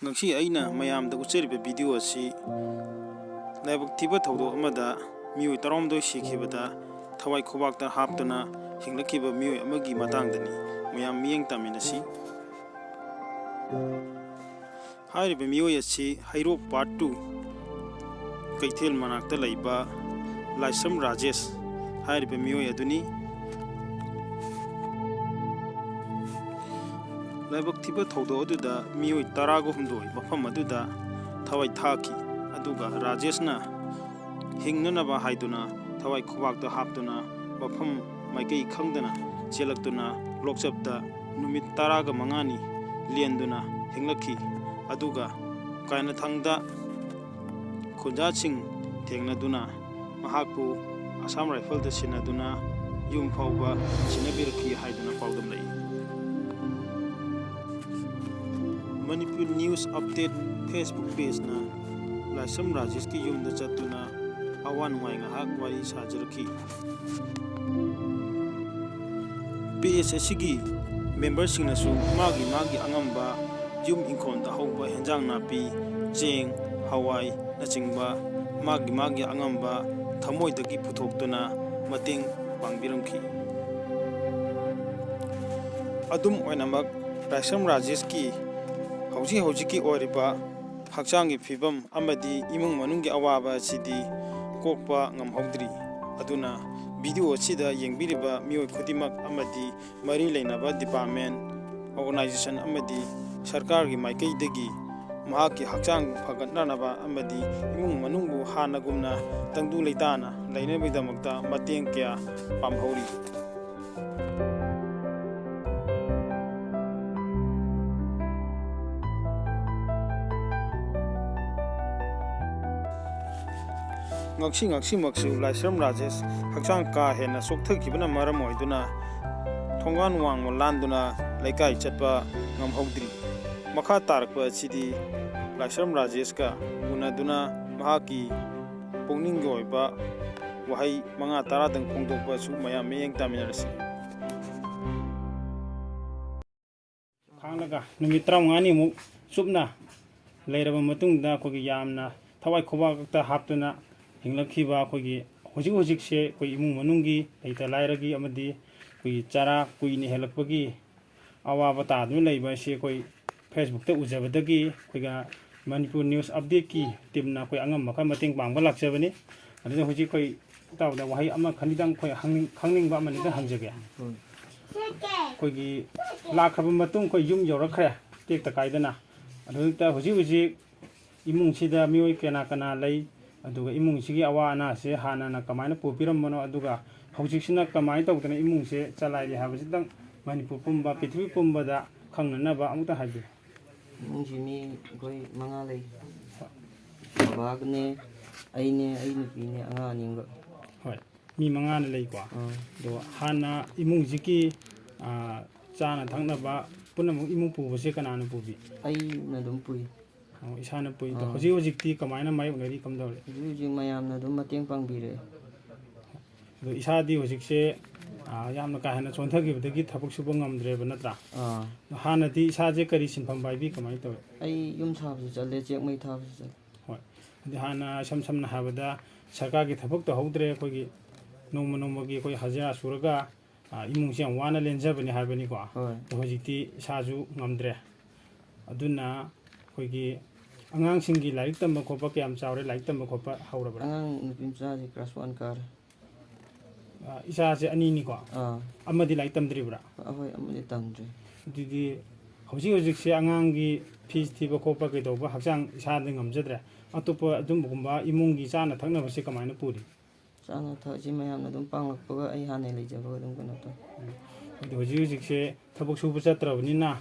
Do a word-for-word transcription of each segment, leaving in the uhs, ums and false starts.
ꯉꯁꯤ ꯑꯩꯅ ꯃꯌꯥꯝꯗ ꯎꯠꯆꯔꯤꯕ ꯚꯤꯗꯤꯑꯣ ꯑꯁꯤ ꯂꯥꯏꯕꯛ ꯊꯤꯕ ꯊꯧꯗꯣꯛ ꯑꯃꯗ ꯃꯤꯑꯣꯏ ꯇꯔꯥꯍꯨꯝꯗꯣꯏ ꯁꯤꯈꯤꯕꯗ ꯊꯋꯥꯏ ꯈꯨꯕꯥꯛꯇ ꯍꯥꯞꯇꯨꯅ ꯍꯤꯡꯂꯛꯈꯤꯕ ꯃꯤꯑꯣꯏ ꯑꯃꯒꯤ ꯃꯇꯥꯡꯗꯅꯤ꯫ ꯃꯌꯥꯝ ꯃꯤꯠꯌꯦꯡ ꯇꯥꯃꯤꯟꯅꯁꯤ꯫ ꯍꯥꯏꯔꯤꯕ ꯃꯤꯑꯣꯏ ꯑꯁꯤ ꯍꯩꯔꯣꯛ ꯄꯥꯔꯠ ꯇꯨ ꯀꯩꯊꯦꯜ ꯃꯅꯥꯛꯇ ꯂꯩꯕ ꯂꯥꯏꯁ꯭ꯔꯝ ꯔꯥꯖꯦꯁ ꯍꯥꯏꯔꯤꯕ ꯃꯤꯑꯣꯏ ꯑꯗꯨꯅꯤ꯫ ꯂꯥꯏꯕꯛ ꯊꯤꯕ ꯊꯧꯗꯣꯛ ꯑꯗꯨꯗ ꯃꯤꯑꯣꯏ ꯇꯔꯥꯒ ꯍꯨꯝꯗꯣꯏ ꯃꯐꯝ ꯑꯗꯨꯗ ꯊꯋꯥꯏ ꯊꯥꯈꯤ꯫ ꯑꯗꯨꯒ ꯔꯥꯖꯦꯁꯅ ꯍꯤꯡꯅꯅꯕ ꯍꯥꯏꯗꯨꯅ ꯊꯋꯥꯏ ꯈꯨꯕꯥꯛꯇ ꯍꯥꯞꯇꯨꯅ ꯃꯐꯝ ꯃꯥꯏꯀꯩ ꯈꯪꯗꯅ ꯆꯦꯜꯂꯛꯇꯨꯅ ꯂꯣꯛꯆꯞꯇ ꯅꯨꯃꯤꯠ ꯇꯔꯥꯒ ꯃꯉꯥꯅꯤ ꯂꯦꯟꯗꯨꯅ ꯍꯤꯡꯂꯛꯈꯤ꯫ ꯑꯗꯨꯒ ꯀꯥꯏꯅꯊꯪꯗ ꯈꯨꯟꯖꯥꯁꯤꯡ ꯊꯦꯡꯅꯗꯨꯅ ꯃꯍꯥꯛꯄꯨ ꯑꯁꯥꯝ ꯔꯥꯏꯐꯜꯗ ꯁꯤꯟꯅꯗꯨꯅ ꯌꯨꯝ ꯐꯥꯎꯕ ꯁꯤꯟꯅꯕꯤꯔꯛꯈꯤ ꯍꯥꯏꯗꯨꯅ ꯄꯥꯎꯗꯝꯂꯛꯏ꯫ ꯃꯅꯤꯄꯨꯔ ꯅ꯭ꯌꯨꯁ ꯑꯞꯗꯦꯠ ꯐꯦꯁꯕꯨꯛ ꯄꯦꯖꯅ ꯂꯥꯏꯁ꯭ꯔꯝ ꯔꯥꯖꯦꯁꯀꯤ ꯌꯨꯝꯗ ꯆꯠꯇꯨꯅ ꯑꯋꯥ ꯅꯨꯡꯉꯥꯏ ꯉꯥꯏꯍꯥꯛ ꯋꯥꯔꯤ ꯁꯥꯖꯔꯛꯈꯤ꯫ ꯄꯦꯖ ꯑꯁꯤꯒꯤ ꯃꯦꯝꯕꯔꯁꯤꯡꯅꯁꯨ ꯃꯥꯒꯤ ꯃꯥꯒꯤ ꯑꯉꯝꯕ ꯌꯨꯝ ꯏꯪꯈꯣꯜꯗ ꯍꯧꯕ ꯍꯦꯟꯖꯥꯡ ꯅꯥꯄꯤ, ꯆꯦꯡ, ꯍꯋꯥꯏꯅꯆꯤꯡꯕ ꯃꯥꯒꯤ ꯃꯥꯒꯤ ꯑꯉꯝꯕ ꯊꯃꯣꯏꯗꯒꯤ ꯄꯨꯊꯣꯛꯇꯨꯅ ꯃꯇꯦꯡ ꯄꯥꯡꯕꯤꯔꯝꯈꯤ꯫ ꯑꯗꯨꯝ ꯑꯣꯏꯅꯃꯛ, ꯂꯥꯏꯁ꯭ꯔꯝ ꯔꯥꯖꯦꯁꯀꯤ ꯍꯧꯖꯤꯛ ꯍꯧꯖꯤꯛꯀꯤ ꯑꯣꯏꯔꯤꯕ ꯍꯛꯆꯥꯡꯒꯤ ꯐꯤꯕꯝ ꯑꯃꯗꯤ ꯏꯃꯨꯡ ꯃꯅꯨꯡꯒꯤ ꯑꯋꯥꯕ ꯑꯁꯤꯗꯤ ꯀꯣꯛꯄ ꯉꯝꯍꯧꯗ꯭ꯔꯤ꯫ ꯑꯗꯨꯅ ꯚꯤꯗꯤꯑꯣ ꯑꯁꯤꯗ ꯌꯦꯡꯕꯤꯔꯤꯕ ꯃꯤꯑꯣꯏ ꯈꯨꯗꯤꯡꯃꯛ ꯑꯃꯗꯤ ꯃꯔꯤ ꯂꯩꯅꯕ ꯗꯤꯄꯥꯔꯠꯃꯦꯟ, ꯑꯣꯔꯒꯅꯥꯏꯖꯦꯁꯟ ꯑꯃꯗꯤ ꯁꯔꯀꯥꯔꯒꯤ ꯃꯥꯏꯀꯩꯗꯒꯤ ꯃꯍꯥꯛꯀꯤ ꯍꯛꯆꯥꯡ ꯐꯒꯠꯅꯅꯕ ꯑꯃꯗꯤ ꯏꯃꯨꯡ ꯃꯅꯨꯡꯕꯨ ꯍꯥꯟꯅꯒꯨꯝꯅ ꯇꯪꯗꯨ ꯂꯩꯇꯥꯅ ꯂꯩꯅꯕꯒꯤꯗꯃꯛꯇ ꯃꯇꯦꯡ ꯀꯌꯥ ꯄꯥꯡꯍꯧꯔꯤ꯫ ꯉꯛꯁꯤ ꯉꯛꯁꯤꯃꯛꯁꯨ ꯂꯥꯏꯁ꯭ꯔꯝ ꯔꯥꯖꯦꯁ ꯍꯛꯆꯥꯡ ꯀꯥ ꯍꯦꯟꯅ ꯆꯣꯛꯊꯈꯤꯕꯅ ꯃꯔꯝ ꯑꯣꯏꯗꯨꯅ ꯊꯣꯡꯒꯥꯟ ꯋꯥꯡꯃ ꯂꯥꯟꯗꯨꯅ ꯂꯩꯀꯥꯏ ꯆꯠꯄ ꯉꯝꯍꯧꯗ꯭ꯔꯤ꯫ ꯃꯈꯥ ꯇꯥꯔꯛꯄ ꯑꯁꯤꯗꯤ ꯂꯥꯏꯁ꯭ꯔꯝ ꯔꯥꯖꯦꯁꯀ ꯎꯅꯗꯨꯅ ꯃꯍꯥꯛꯀꯤ ꯄꯨꯛꯅꯤꯡꯒꯤ ꯑꯣꯏꯕ ꯋꯥꯍꯩ ꯃꯉꯥ ꯇꯔꯥꯗꯪ ꯐꯣꯡꯗꯣꯛꯄꯁꯨ ꯃꯌꯥꯝ ꯃꯤꯠꯌꯦꯡ ꯇꯥꯃꯤꯟꯅꯔꯁꯤ꯫ ꯈꯥꯡꯂꯒ ꯅꯨꯃꯤꯠ ꯇꯔꯥꯃꯉꯥꯅꯤꯃꯨꯛ ꯆꯨꯞꯅ ꯂꯩꯔꯕ ꯃꯇꯨꯡꯗ ꯑꯩꯈꯣꯏꯒꯤ ꯌꯥꯝꯅ ꯊꯋꯥꯏ ꯈꯨꯕꯥꯛꯇ ꯍꯥꯞꯇꯨꯅ ꯍꯤꯡꯂꯛꯈꯤꯕ ꯑꯩꯈꯣꯏꯒꯤ ꯍꯧꯖꯤꯛ ꯍꯧꯖꯤꯛꯁꯦ ꯑꯩꯈꯣꯏ ꯏꯃꯨꯡ ꯃꯅꯨꯡꯒꯤ ꯂꯩꯇ ꯂꯥꯏꯔꯒꯤ ꯑꯃꯗꯤ ꯑꯩꯈꯣꯏꯒꯤ ꯆꯔꯥ ꯀꯨꯏꯅ ꯍꯦꯜꯂꯛꯄꯒꯤ ꯑꯋꯥꯕ ꯇꯥꯗꯨꯅ ꯂꯩꯕ ꯑꯁꯤ ꯑꯩꯈꯣꯏ Facebookꯇ ꯎꯖꯕꯗꯒꯤ ꯑꯩꯈꯣꯏꯒ ꯃꯅꯤꯄꯨꯔ ꯅ꯭ꯌꯨꯁ ꯑꯞꯗꯦꯠꯀꯤ ꯇꯤꯝꯅ ꯑꯩꯈꯣꯏ ꯑꯉꯝꯕ ꯈꯔ ꯃꯇꯦꯡ ꯄꯥꯡꯕ ꯂꯥꯛꯆꯕꯅꯤ꯫ ꯑꯗꯨꯅ ꯍꯧꯖꯤꯛ ꯑꯩꯈꯣꯏ ꯏꯇꯥꯎꯗ ꯋꯥꯍꯩ ꯑꯃ ꯈꯅꯤꯗꯪ ꯑꯩꯈꯣꯏ ꯍꯪꯅꯤꯡ-, ꯈꯪꯅꯤꯡꯕ ꯑꯃꯅꯤꯗꯪ ꯍꯪꯖꯒꯦ꯫ ꯎꯝ꯫ ꯑꯩꯈꯣꯏꯒꯤ ꯂꯥꯛꯈ꯭ꯔꯕ ꯃꯇꯨꯡ ꯑꯩꯈꯣꯏ ꯌꯨꯝ ꯌꯧꯔꯛꯈ꯭ꯔꯦ ꯇꯦꯛꯇ ꯀꯥꯏꯗꯅ꯫ ꯑꯗꯨꯗ ꯍꯧꯖꯤꯛ ꯍꯧꯖꯤꯛ ꯏꯃꯨꯡꯁꯤꯗ ꯃꯤꯑꯣꯏ ꯀꯅꯥ ꯀꯅꯥ ꯂꯩ? ꯑꯗꯨꯒ ꯏꯃꯨꯡꯁꯤꯒꯤ ꯑꯋꯥ ꯑꯅꯥꯁꯦ ꯍꯥꯟꯅꯅ ꯀꯃꯥꯏꯅ ꯄꯨꯕꯤꯔꯝꯕꯅꯣ? ꯑꯗꯨꯒ ꯍꯧꯖꯤꯛꯁꯤꯅ ꯀꯃꯥꯏꯅ ꯇꯧꯗꯅ ꯏꯃꯨꯡꯁꯦ ꯆꯂꯥꯏꯔꯤ ꯍꯥꯏꯕꯁꯤꯗꯪ ꯃꯅꯤꯄꯨꯔ ꯄꯨꯝꯕ, ꯄ꯭ꯔꯤꯊꯤꯕꯤ ꯄꯨꯝꯕꯗ ꯈꯪꯅꯅꯕ ꯑꯃꯨꯛꯇ ꯍꯥꯏꯕꯤꯌꯨ꯫ ꯏꯃꯨꯡꯁꯤ ꯃꯤ ꯑꯩꯈꯣꯏ ꯃꯉꯥ ꯂꯩ꯫ ꯕꯕꯥꯒꯅꯦ, ꯑꯩꯅꯦ, ꯑꯩ ꯅꯨꯄꯤꯅꯦ, ꯑꯉꯥꯡ ꯑꯅꯤꯒ꯫ ꯍꯣꯏ, ꯃꯤ ꯃꯉꯥꯅ ꯂꯩꯀꯣ꯫ ꯑꯥ꯫ ꯑꯗꯣ ꯍꯥꯟꯅ ꯏꯃꯨꯡꯁꯤꯒꯤ, ꯑꯥ, ꯆꯥꯅ ꯊꯛꯅꯕ ꯄꯨꯝꯅꯃꯛ ꯏꯃꯨꯡ ꯄꯨꯕꯁꯦ ꯀꯅꯥꯅ ꯄꯨꯕꯤ? ꯑꯩꯅ ꯑꯗꯨꯝ ꯄꯨꯏ꯫ ꯑꯣ, ꯏꯁꯥꯅ ꯄꯨꯏ꯫ ꯑꯗꯣ ꯑꯥ꯫ ꯍꯧꯖꯤꯛ ꯍꯧꯖꯤꯛꯇꯤ ꯀꯃꯥꯏꯅ ꯃꯥꯌꯣꯛꯅꯔꯤ, ꯀꯝꯗꯧꯔꯤ? ꯍꯧꯖꯤꯛ ꯍꯧꯖꯤꯛ ꯃꯌꯥꯝꯅ ꯑꯗꯨꯝ ꯃꯇꯦꯡ ꯄꯥꯡꯕꯤꯔꯦ꯫ ꯑꯗꯣ ꯏꯁꯥꯗꯤ ꯍꯧꯖꯤꯛꯁꯦ, ꯑꯥ, ꯌꯥꯝꯅ ꯀꯥ ꯍꯦꯟꯅ ꯁꯣꯟꯊꯈꯤꯕꯗꯒꯤ ꯊꯕꯛ ꯁꯨꯕ ꯉꯝꯗ꯭ꯔꯦꯕ, ꯅꯠꯇ꯭ꯔꯥ? ꯑꯥ꯫ ꯑꯗꯣ ꯍꯥꯟꯅꯗꯤ ꯏꯁꯥꯁꯦ ꯀꯔꯤ ꯁꯤꯟꯐꯝ ꯄꯥꯏꯕꯤ, ꯀꯃꯥꯏꯅ ꯇꯧꯏ? ꯑꯩ ꯌꯨꯝ ꯁꯥꯕꯁꯨ ꯆꯠꯂꯦ, ꯆꯦꯛ ꯃꯩ ꯊꯥꯕꯁꯨ ꯆꯠꯂꯦ꯫ ꯍꯣꯏ꯫ ꯑꯗꯨꯗꯤ ꯍꯥꯟꯅ ꯏꯁꯝ ꯁꯝꯅ ꯍꯥꯏꯔꯕꯗ ꯁꯔꯀꯥꯔꯒꯤ ꯊꯕꯛ ꯇꯧꯍꯧꯗ꯭ꯔꯦ, ꯑꯩꯈꯣꯏꯒꯤ ꯅꯣꯡꯃ ꯅꯣꯡꯃꯒꯤ ꯑꯩꯈꯣꯏ ꯍꯖꯤꯔꯥ ꯁꯨꯔꯒ, ꯑꯥ, ꯏꯃꯨꯡꯁꯦ ꯌꯥꯝ ꯋꯥꯅ ꯂꯦꯟꯖꯕꯅꯤ ꯍꯥꯏꯕꯅꯤꯀꯣ꯫ ꯍꯣꯏ꯫ ꯑꯗꯣ ꯍꯧꯖꯤꯛꯇꯤ ꯏꯁꯥꯁꯨ ꯉꯝꯗ꯭ꯔꯦ꯫ ꯑꯗꯨꯅ ꯑꯩꯈꯣꯏꯒꯤ ꯑꯉꯥꯡꯁꯤꯡꯒꯤ ꯂꯥꯏꯔꯤꯛ ꯇꯝꯕ ꯈꯣꯠꯄ ꯀꯌꯥꯝ ꯆꯥꯎꯔꯦ? ꯂꯥꯏꯔꯤꯛ ꯇꯝꯕ ꯈꯣꯠꯄ ꯍꯧꯔꯕ꯭ꯔꯥ? ꯑꯉꯥꯡ ꯅꯨꯄꯤ ꯃꯆꯥꯁꯦ class one ꯀꯥꯔꯦ꯫ ꯑꯥ, ꯏꯆꯥꯁꯦ ꯑꯅꯤꯅꯤꯀꯣ? ꯑꯥ꯫ ꯑꯃꯗꯤ ꯂꯥꯏꯔꯤꯛ ꯇꯝꯗ꯭ꯔꯤꯕ꯭ꯔꯥ? ꯑꯍꯣꯏ, ꯑꯃꯗꯤ ꯇꯝꯗ꯭ꯔꯤ꯫ ꯑꯗꯨꯗꯤ ꯍꯧꯖꯤꯛ ꯍꯧꯖꯤꯛꯁꯦ ꯑꯉꯥꯡꯒꯤ fees ꯊꯤꯕ ꯈꯣꯠꯄ ꯀꯩꯗꯧꯕ ꯍꯛꯆꯥꯡ ꯏꯁꯥꯗ ꯉꯝꯖꯗ꯭ꯔꯦ꯫ ꯑꯇꯣꯞꯄ ꯑꯗꯨꯝꯕꯒꯨꯝꯕ ꯏꯃꯨꯡꯒꯤ ꯆꯥꯅ ꯊꯛꯅꯕꯁꯦ ꯀꯃꯥꯏꯅ ꯄꯨꯔꯤ? ꯆꯥꯅ ꯊꯛꯁꯤ ꯃꯌꯥꯝꯅ ꯑꯗꯨꯝ ꯄꯥꯡꯂꯛꯄꯒ ꯑꯩ ꯍꯥꯟꯅ ꯂꯩꯖꯕꯒ ꯑꯗꯨꯝ ꯀꯩꯅꯣ ꯇꯧꯏ꯫ ꯎꯝ꯫ ꯑꯗꯨ ꯍꯧꯖꯤꯛ ꯍꯧꯖꯤꯛꯁꯦ ꯊꯕꯛ ꯁꯨꯕ ꯆꯠꯇ꯭ꯔꯕꯅꯤꯅ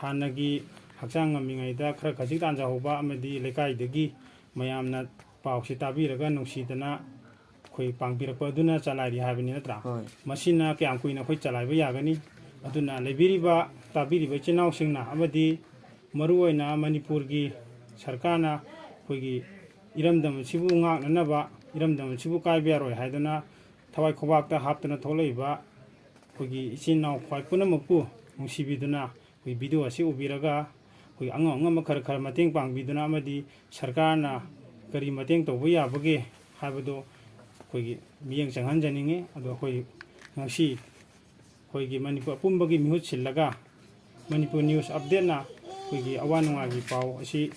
ꯍꯥꯟꯅꯒꯤ ꯍꯛꯆꯥꯡ ꯉꯝꯃꯤꯉꯩꯗ ꯈꯔ ꯈꯖꯤꯛ ꯇꯥꯟꯖꯍꯧꯕ ꯑꯃꯗꯤ ꯂꯩꯀꯥꯏꯗꯒꯤ ꯃꯌꯥꯝꯅ ꯄꯥꯎꯁꯤ ꯇꯥꯕꯤꯔꯒ ꯅꯨꯡꯁꯤꯗꯅ ꯑꯩꯈꯣꯏ ꯄꯥꯡꯕꯤꯔꯛꯄ ꯑꯗꯨꯅ ꯆꯂꯥꯏꯔꯤ ꯍꯥꯏꯕꯅꯤ, ꯅꯠꯇ꯭ꯔꯥ? ꯍꯣꯏ꯫ ꯃꯁꯤꯅ ꯀꯌꯥꯝ ꯀꯨꯏꯅ ꯑꯩꯈꯣꯏ ꯆꯂꯥꯏꯕ ꯌꯥꯒꯅꯤ? ꯑꯗꯨꯅ ꯂꯩꯕꯤꯔꯤꯕ, ꯇꯥꯕꯤꯔꯤꯕ ꯏꯆꯤꯟ ꯏꯅꯥꯎꯁꯤꯡꯅ ꯑꯃꯗꯤ ꯃꯔꯨꯑꯣꯏꯅ ꯃꯅꯤꯄꯨꯔꯒꯤ ꯁꯔꯀꯥꯔꯅ ꯑꯩꯈꯣꯏꯒꯤ ꯏꯔꯝꯗꯝ ꯑꯁꯤꯕꯨ ꯉꯥꯛꯅꯅꯕ, ꯏꯔꯝꯗꯝ ꯑꯁꯤꯕꯨ ꯀꯥꯏꯕ ꯌꯥꯔꯣꯏ ꯍꯥꯏꯗꯨꯅ ꯊꯋꯥꯏ ꯈꯨꯕꯥꯛꯇ ꯍꯥꯞꯇꯨꯅ ꯊꯣꯛꯂꯛꯏꯕ ꯑꯩꯈꯣꯏꯒꯤ ꯏꯆꯤꯟ ꯏꯅꯥꯎ ꯈ꯭ꯋꯥꯏ ꯄꯨꯝꯅꯃꯛꯄꯨ ꯅꯨꯡꯁꯤꯕꯤꯗꯨꯅ ꯑꯩꯈꯣꯏ video ꯑꯁꯤ ꯎꯕꯤꯔꯒ ꯑꯩꯈꯣꯏꯒꯤ ꯑꯉꯝ ꯑꯉꯝꯕ ꯈꯔ ꯈꯔ ꯃꯇꯦꯡ ꯄꯥꯡꯕꯤꯗꯨꯅ ꯑꯃꯗꯤ ꯁꯔꯀꯥꯔꯅ ꯀꯔꯤ ꯃꯇꯦꯡ ꯇꯧꯕ ꯌꯥꯕꯒꯦ ꯍꯥꯏꯕꯗꯣ ꯑꯩꯈꯣꯏꯒꯤ ꯃꯤꯠꯌꯦꯡ ꯆꯪꯍꯟꯖꯅꯤꯡꯉꯤ꯫ ꯑꯗꯣ ꯑꯩꯈꯣꯏ ꯉꯁꯤ ꯑꯩꯈꯣꯏꯒꯤ ꯃꯅꯤꯄꯨꯔ ꯑꯄꯨꯝꯕꯒꯤ ꯃꯤꯍꯨꯠ ꯁꯤꯜꯂꯒ ꯃꯅꯤꯄꯨꯔ ꯅ꯭ꯌꯨꯁ ꯑꯞꯗꯦꯠꯅ ꯑꯩꯈꯣꯏꯒꯤ ꯑꯋꯥ ꯅꯨꯡꯉꯥꯏꯒꯤ ꯄꯥꯎ ꯑꯁꯤ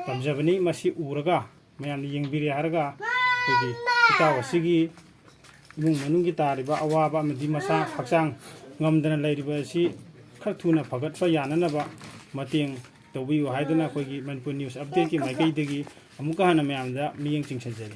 ꯇꯝꯖꯕꯅꯤ꯫ ꯃꯁꯤ ꯎꯔꯒ ꯃꯌꯥꯝꯅ ꯌꯦꯡꯕꯤꯔꯦ ꯍꯥꯏꯔꯒ ꯑꯩꯈꯣꯏꯒꯤ ꯏꯇꯥꯎ ꯑꯁꯤꯒꯤ ꯏꯃꯨꯡ ꯃꯅꯨꯡꯒꯤ ꯇꯥꯔꯤꯕ ꯑꯋꯥꯕ ꯑꯃꯗꯤ ꯃꯁꯥ ꯍꯛꯆꯥꯡ ꯉꯝꯗꯅ ꯂꯩꯔꯤꯕ ꯑꯁꯤ ꯈꯔ ꯊꯨꯅ ꯐꯒꯠꯄ ꯌꯥꯅꯅꯕ ꯃꯇꯦꯡ ꯇꯧꯕꯤꯌꯨ ꯍꯥꯏꯗꯨꯅ ꯑꯩꯈꯣꯏꯒꯤ ꯃꯅꯤꯄꯨꯔ ꯅ꯭ꯌꯨꯁ ꯑꯞꯗꯦꯠꯀꯤ ꯃꯥꯏꯀꯩꯗꯒꯤ ꯑꯃꯨꯛꯀ ꯍꯟꯅ ꯃꯌꯥꯝꯗ ꯃꯤꯠꯌꯦꯡ ꯆꯤꯡꯁꯤꯟꯖꯔꯤ꯫